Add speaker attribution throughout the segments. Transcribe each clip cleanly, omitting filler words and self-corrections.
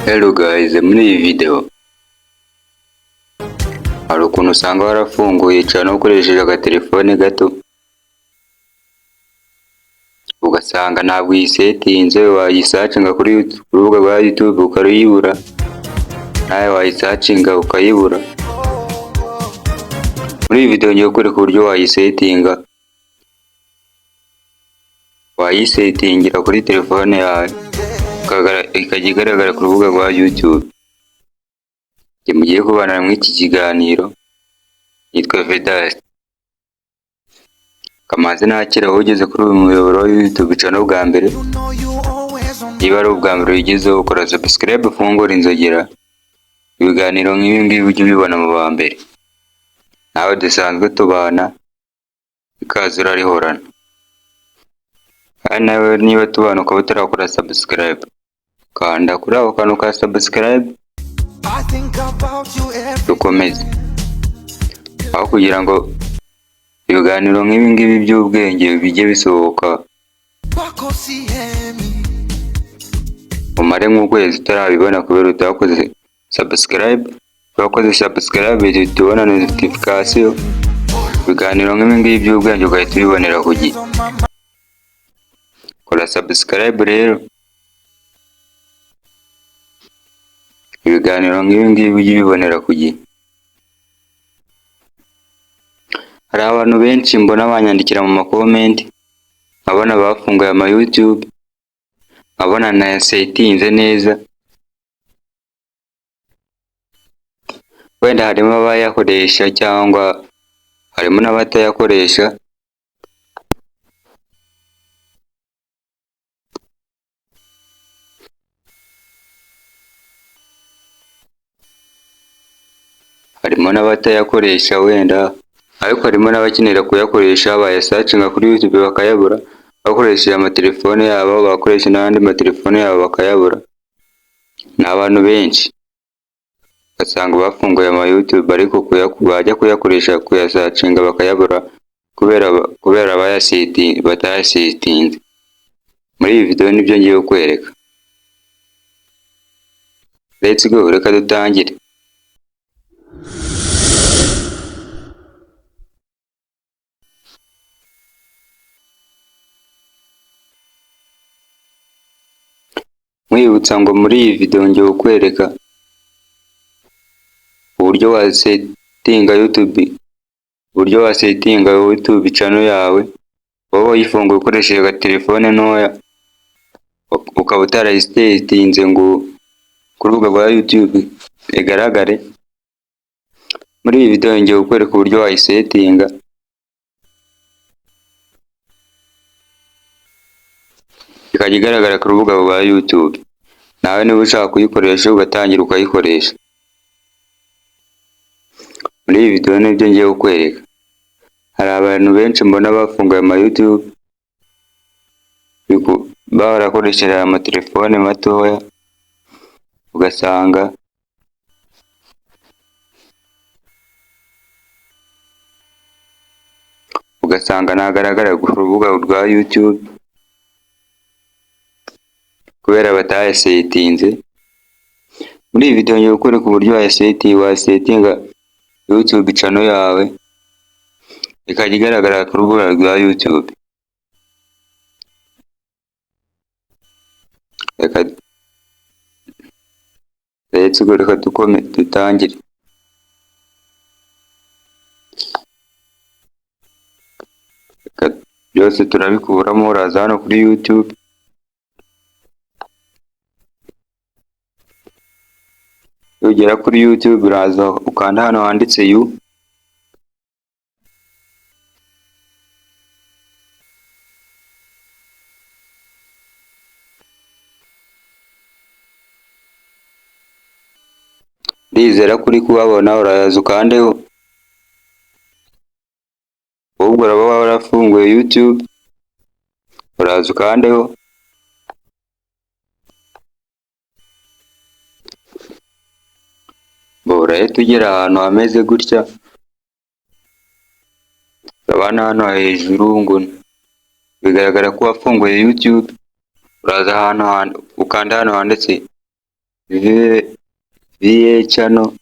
Speaker 1: Hello guys, muri iyi video hari ukuntu usanga warafunguye channel ukoresheje agatelefone gato, ugasanga ntabwo uyisetinze. Wayisearchinga kuri ku rubuga rwa YouTube ukayibura, nawe wayisearchinga ukayibura. Muri iyi video ngiye kukwereka uburyo wayisetinga, wayisetingira kuri telefone yawe ikajya igaragara ku rubuga rwa YouTube. Njye mugiye kubana muri iki kiganiro nitwa Vedaste Kamanzi. Nakira wowe ugeze kuri uyu muyoboro wa YouTube channel bwa mbere. Niba ari ubwa mbere uyigezeho, ukora subscribe, ufungure inzogera, ibiganiro nk'ibi ngibi ujye ubibona mu ba mbere. Nawe dusanzwe tubana, ikaze urarihorana. Kandi nawe niba tubana ukaba utarakora subscribe, kanda kuri ako kantu ka subscribe dukomeze, aho kugira ngo ibiganiro nk'ibi ngibi by'ubwenge bijye bisohoka umare nk'ukwezi utarabibona kubera utakoze subscribe. Wakoze subscribe, uhita ubona notification, ibiganiro nk'ibi ngibi by'ubwenge ugahita ubibonera ku gihe. Kora subscribe rero, ibiganiro nk'ibi ngibi ujye ubibonera ku gihe. Hari abantu benshi mbona banyandikira mu ma comment, nkabona bafunguye ama YouTube, nkabona nayasetinze neza. Wenda harimo abayakoresha cyangwa harimo n'abatayakoresha. Harimo n'abatayakoresha wenda, ariko harimo n'abakenera kuyakoresha, bayasearchinga kuri YouTube bakayabura, bakoresheje amatelefone yabo, bakoresha n'andi matelefone yabo bakayabura. Ni abantu benshi ugasanga bafunguye ama YouTube, ariko bajya kuyakoresha, kuyasearchinga bakayabura kubera batayasetinze. Muri iyi video nibyo ngiye kukwereka. Let's go, reka dutangire. Nkwibutsa ngo muri iyi video ngiye kukwereka uburyo wasetinga YouTube, uburyo wasetinga YouTube channel yawe wowe wayifunguye ukoresheje agatelefone ntoya, ukaba utarayisetinze ngo ku rubuga rwa YouTube igaragare. Muri iyi video ngiye kukwereka uburyo wayisetinga ikajya igaragara ku rubuga rwa YouTube, nawe niba ushaka kuyikoresha ugatangira ukayikoresha. Muri iyi video nibyo ngiye kukwereka. Hari abantu benshi mbona bafunguye ama YouTube barakoresheje amatelefone matoya, ugasanga ntagaragara ku rubuga rwa YouTube kubera batayasetinze. Muri iyi video ngiye kukwereka uburyo wasetinga YouTube channel yawe ikajya igaragara ku rubuga rwa YouTube. Reka let's go, reka dutangire. Reka byose turabikuramo, uraza hano kuri YouTube. Nugera kuri YouTube, uraza ukanda hano handitse You. Ndizera ko uri kuhabona, uraza ukandeho. Ahubwo uraba warafunguye YouTube, uraza ukandeho. Urahita ugera ahantu hameze gutya, urabona hano hejuru ngo bigaragara ko wafunguye YouTube, uraza ahantu ukanda hano handitse VA channel.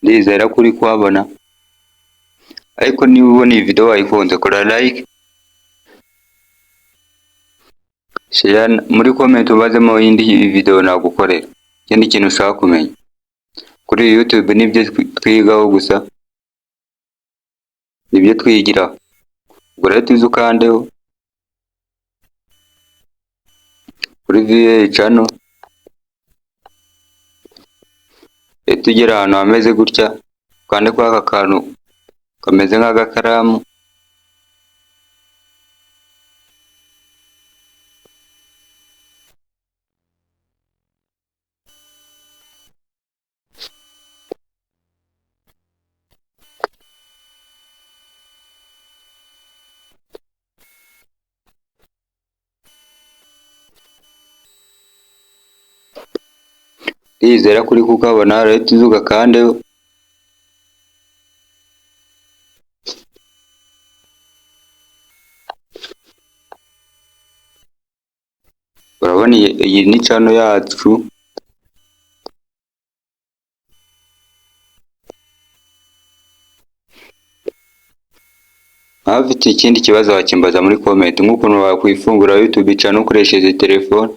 Speaker 1: Ndizera ko uri kuhabona, ariko niba ubona iyi video wayikunze, kora like, share, muri comment ubazemo indi video nagukorera, ikindi kintu ushaka kumenya kuri YouTube. Nibyo twigaho gusa, nibyo twigiraho. Ubwo rero tuze ukandeho kuri VA channel, tugera ahantu hameze gutya, ukande kuri aka kantu kameze nk'agakaramu. Ndizera ko uri kukabona. Rero tuze ugakandeho. Urabona iyi ni channel yacu. Waba ufite ikindi kibazo wakimbaza muri comment, nk'ukuntu wakwifungura YouTube channel ukoresheje telefone,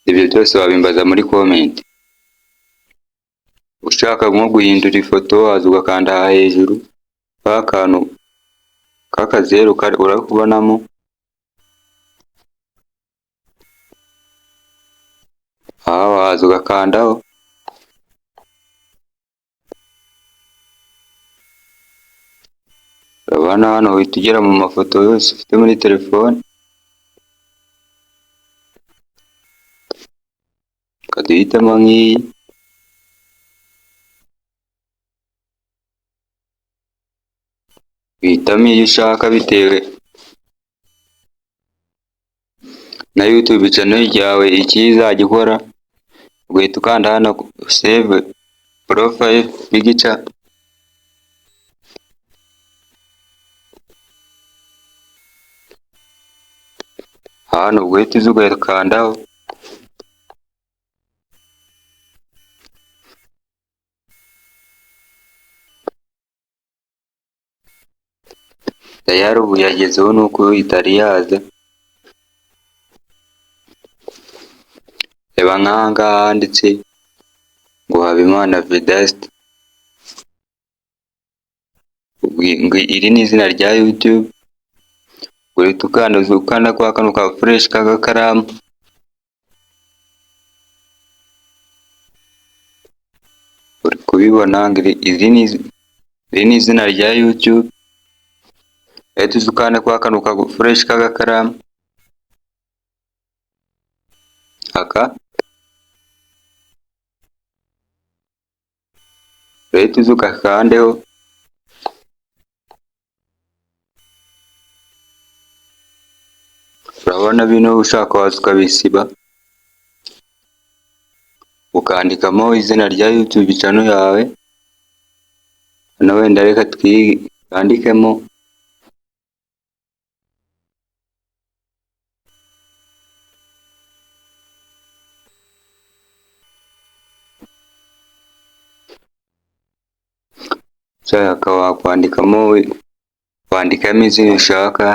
Speaker 1: ibyo byose wabimbaza muri comment. Ushaka nko guhindura ifoto, waza ugakanda aha hejuru ka kantu k'akazeru urakubonamo. Aha waza ugakandaho. Urabona hano uhita ugera mu mafoto yose ufite muri telefone. Reka duhitemo nk'iyi. Uhitamo iyo ushaka bitewe na YouTube channel yawe icyo izajya ikora, ugahita ukanda hano save profile picture. Hano ugahita uza ugakandaho. Tayari ubu yagezeho, nuko itari yaza. Reba nk'aha ngaha handitse ngo Habimana Vedaste, iri ni izina rya YouTube. Uhita ukanda kwa kano ka flèche k'agakaramu. Uri kubibona, iri ni izina rya YouTube. Uhita uza ukanda kwa kano ka flèche k'agakaramu aka, urahita uza ugakandeho. Urabona bino ushaka waza ukabisiba, ukandikamo izina rya YouTube channel yawe. Hano wenda reka twandikemo ushaka wakwandikamo, wandikamo izina ushaka.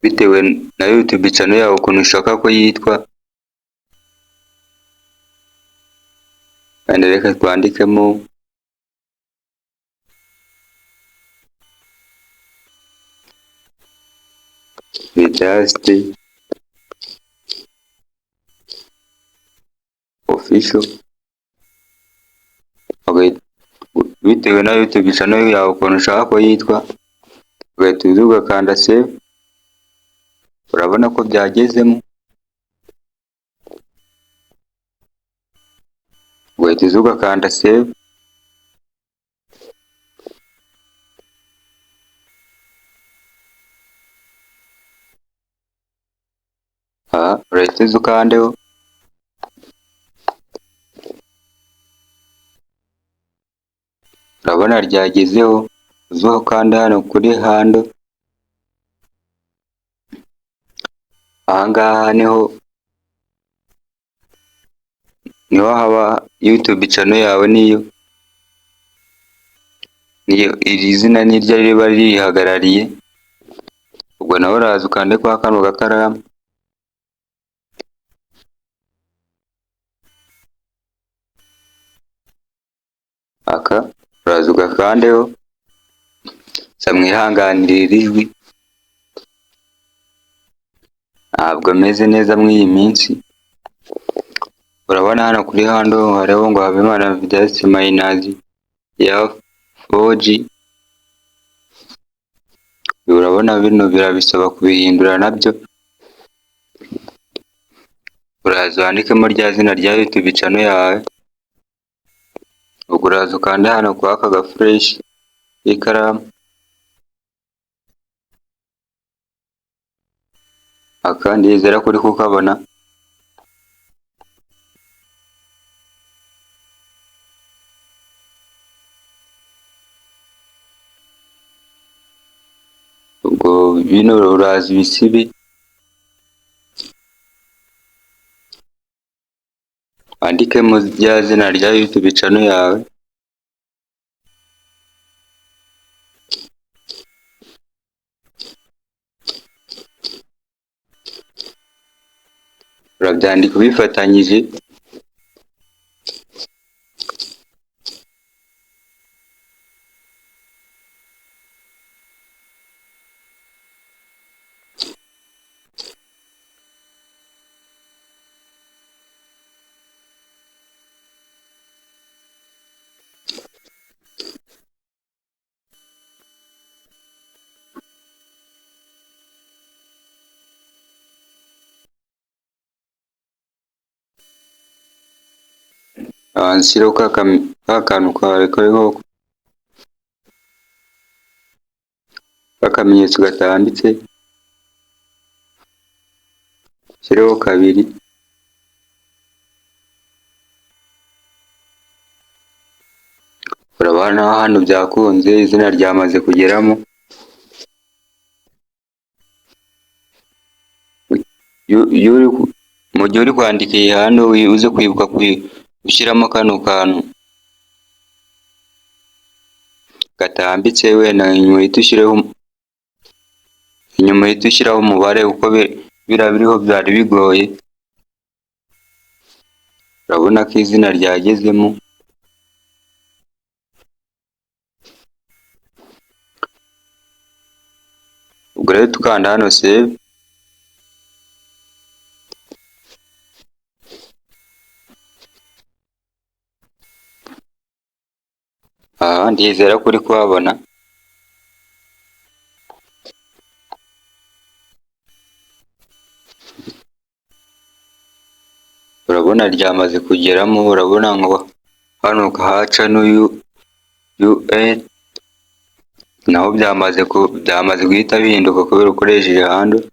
Speaker 1: Bitewe na YouTube channel yawe ukuntu ushaka ko yitwa. Wenda reka twandikemo Vedaste Official, bitewe na YouTube channel yawe ukuntu ushaka ko yitwa, ugahita uza ugakanda save. Urabona ko byagezemo, ugahita uza ugakanda save. Aha urahita uza ukandeho. Urabona ryagezeho, uze ukande hano kuri handle. Aha ngaha niho haba YouTube channel yawe, niyo iri zina niryo riba riyihagarariye. Ubwo nawe uraza ukande kwa kano gakaramu. Aka uraza ugakandeho. Gusa mwihanganire iri jwi, ntabwo meze neza muri iyi minsi. Urabona hano kuri handle hariho ngo Habimana Vedaste minus ya 4G. Urabona bino birabisaba kubihindura nabyo. Uraza wandikemo rya zina rya YouTube channel yawe. Ubwo uraza ukanda hano kwa aka gafureshi k'ikaramu. Aka ndizera ko uri kukabona. Ubwo bino uraza ibisibi, wandikemo rya zina rya YouTube channel yawe. Urabyandika ubifatanyije. Nshyireho ka kantu kawe kariho akamenyetso gatambitse, nshyireho kabiri. Urabona hano byakunze, izina ryamaze kugeramo. Mu gihe uri kwandika iyi handle, uze kwibuka gushyiramo kano kantu gatambitse, wenda inyuma uhite ushyireho, inyuma uhite ushyiraho umubare, kuko biriya biriho byari bigoye. Urabona ko izina ryagezemo. Ubwo rero tukanda hano save. Aha ndizera ko uri kuhabona. Urabona ryamaze kugeramo. Urabona ngo hano haca n'uyu UN naho byamaze guhita bihinduka kubera ukoresheje handle.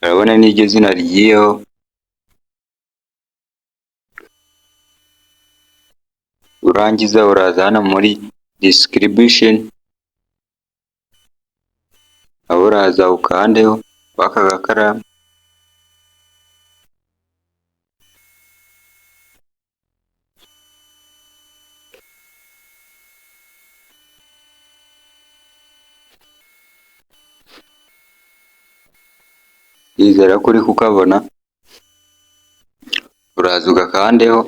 Speaker 1: Urabona n'iryo zina rigiyeho. Urangiza uraza hano muri description, aho uraza ukandeho kw'aka gakaramu. Ndizera ko uri kukabona. Uraza ugakandeho.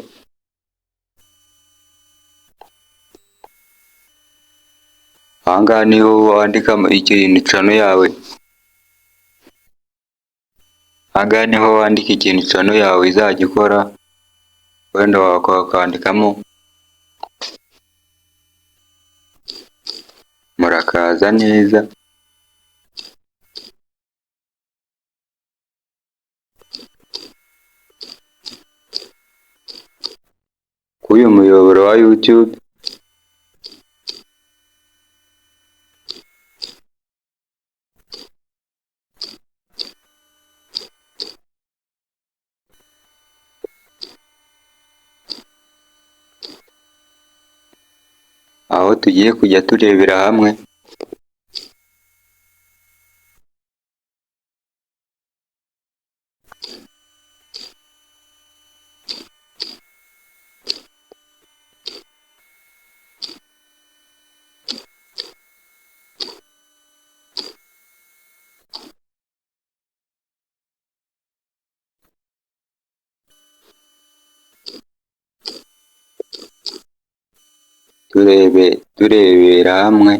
Speaker 1: Aha ngaha niho wandika ikintu channel yawe. Aha ngaha niho wandika ikintu channel yawe izajya ikora, wenda wakandikamo murakaza neza. Kuri uyu muyoboro wa YouTube. Aho tugiye kujya turebera hamwe turebera hamwe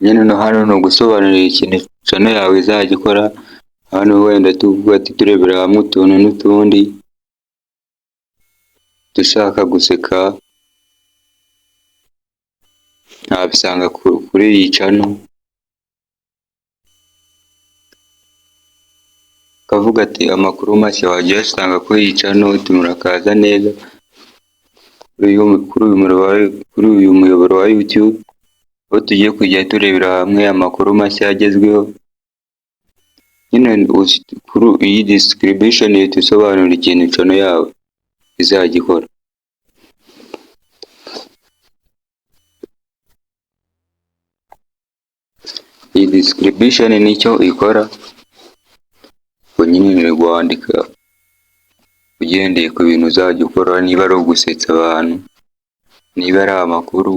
Speaker 1: nyine no hano ni ugusobanurira ikintu channel yawe izajya ikora. Hano wenda tuvuga ati turebera hamwe utuntu n'utundi, dushaka guseka ntabisanga kuri iyi channel. Kavuga ati amakuru mashya wajya uyasanga kuri iyi channel, murakaza neza kuri uyu muyoboro wa YouTube, aho tugiye kujya turebera hamwe amakuru mashya agezweho. Nyine kuri iyi description ihita isobanura ikintu channel yawe izajya ikora. Iyi description nicyo ikora, ubwo nyine ni guandika ugendeye ku bintu uzajya ukora, niba ari ugusetsa abantu, niba ari amakuru,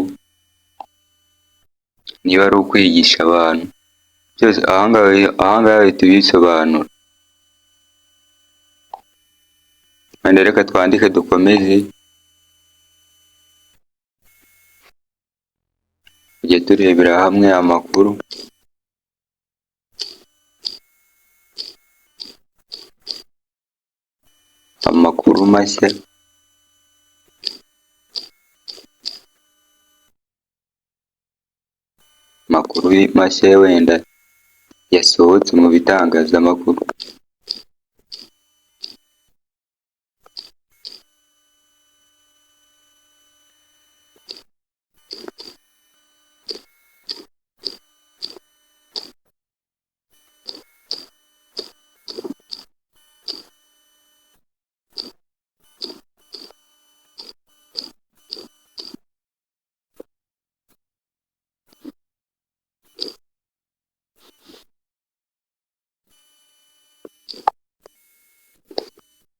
Speaker 1: niba ari ukwigisha abantu, byose ahangaha uhita ubisobanura. Wenda reka twandike dukomeze, tujye turebera hamwe amakuru. Amakuru mashya amakuru mashya wenda yasohotse mu bitangazamakuru.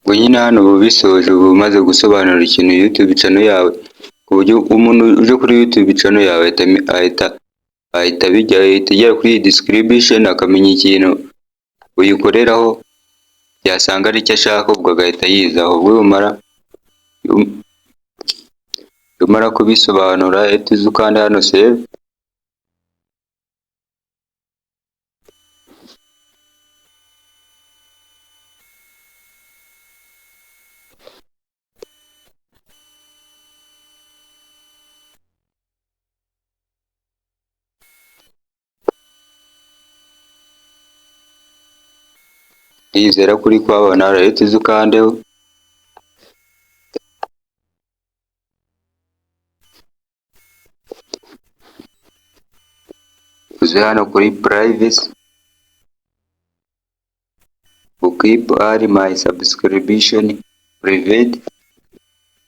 Speaker 1: Ubwo nyine hano uba ubisoje, uba umaze gusobanura ikintu YouTube channel yawe, ku buryo umuntu uje kuri YouTube channel yawe ahita bijya, ahita agera kuri iyi description akamenya ikintu uyikoreraho, yasanga aricyo ashaka ubwo agahita yizaho. Ubwo umara kubisobanura uhita uza ukanda hano save. Ndizera ko uri kuhabona, urahita uza ukandeho. Uze hano kuri privacy, keep all my subscription private,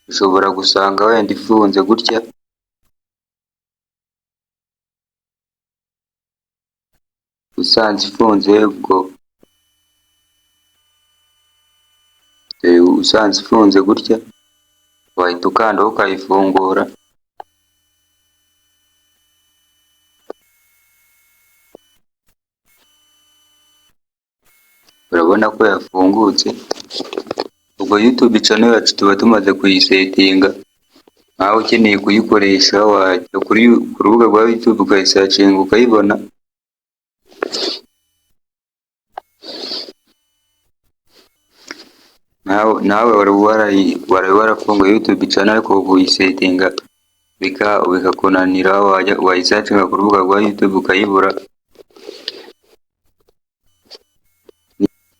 Speaker 1: ushobora gusanga wenda ifunze gutya. Usanze ifunze ubwo usanze ifunze gutya wahita ukandaho ukayifungura. Urabona ko yafungutse. Ubwo YouTube channel yacu tuba tumaze kuyisetinga, nawe ukeneye kuyikoresha wajya ku rubuga rwa YouTube ukayisearchinga ukayibona. Nawe wari warafunguye YouTube channel ariko kuyisetinga bikakunanira, wayisearchinga ku rubuga rwa YouTube ukayibura.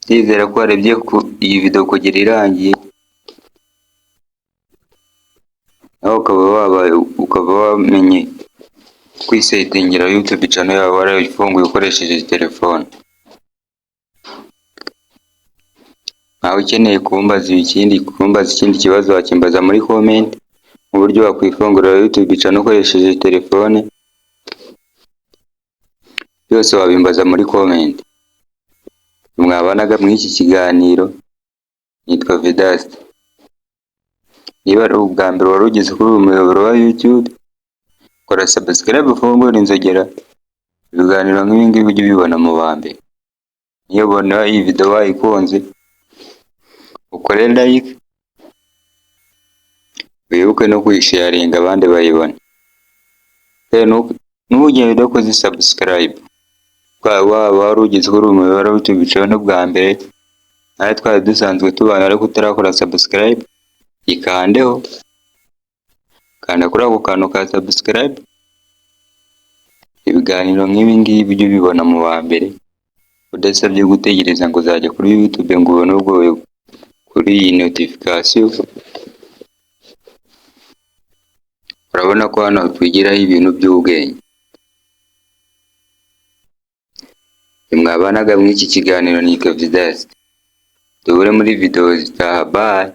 Speaker 1: Ndizera ko warebye iyi video kugera irangiye, nawe ukaba wamenye kwisettingira YouTube channel yawe warayifunguye ukoresheje telefone. Nawe ukeneye kumbaza ikindi kibazo wakimbaza muri comment, mu buryo wakwifungurira YouTube channel ukoresheje telefone, byose wabimbaza muri comment. Mwabanaga muri iki kiganiro, nitwa Vedaste. Niba ari ubwa mbere wari ugeze kuri uyu muyoboro wa YouTube, kora subscribe ufungure inzogera, ibiganiro nk'ibi ngibi ujye ubibona mu ba mbere. Niyo ubona iyi video wayikunze, ukore like, wibuke no kuyisharinga abandi bayibone. Ntugende udakoze subscribe, waba wari ugeze kuri uyu muyoboro wa YouTube channel bwa mbere, nawe twari dusanzwe tubana ariko utarakora subscribe, ikandeho, kanda kuri ako kantu ka subscribe, ibiganiro nk'ibi ngibi ujye ubibona mu ba mbere, udasabye gutegereza ngo uzajya kuri YouTube ngo ubone ubwo kuri iyi notification. Urabona ko hano twigiraho ibintu by'ubwenge. Mwabanaga muri iki kiganiro nitwa Vedaste. Duhure muri video zitaha, bye.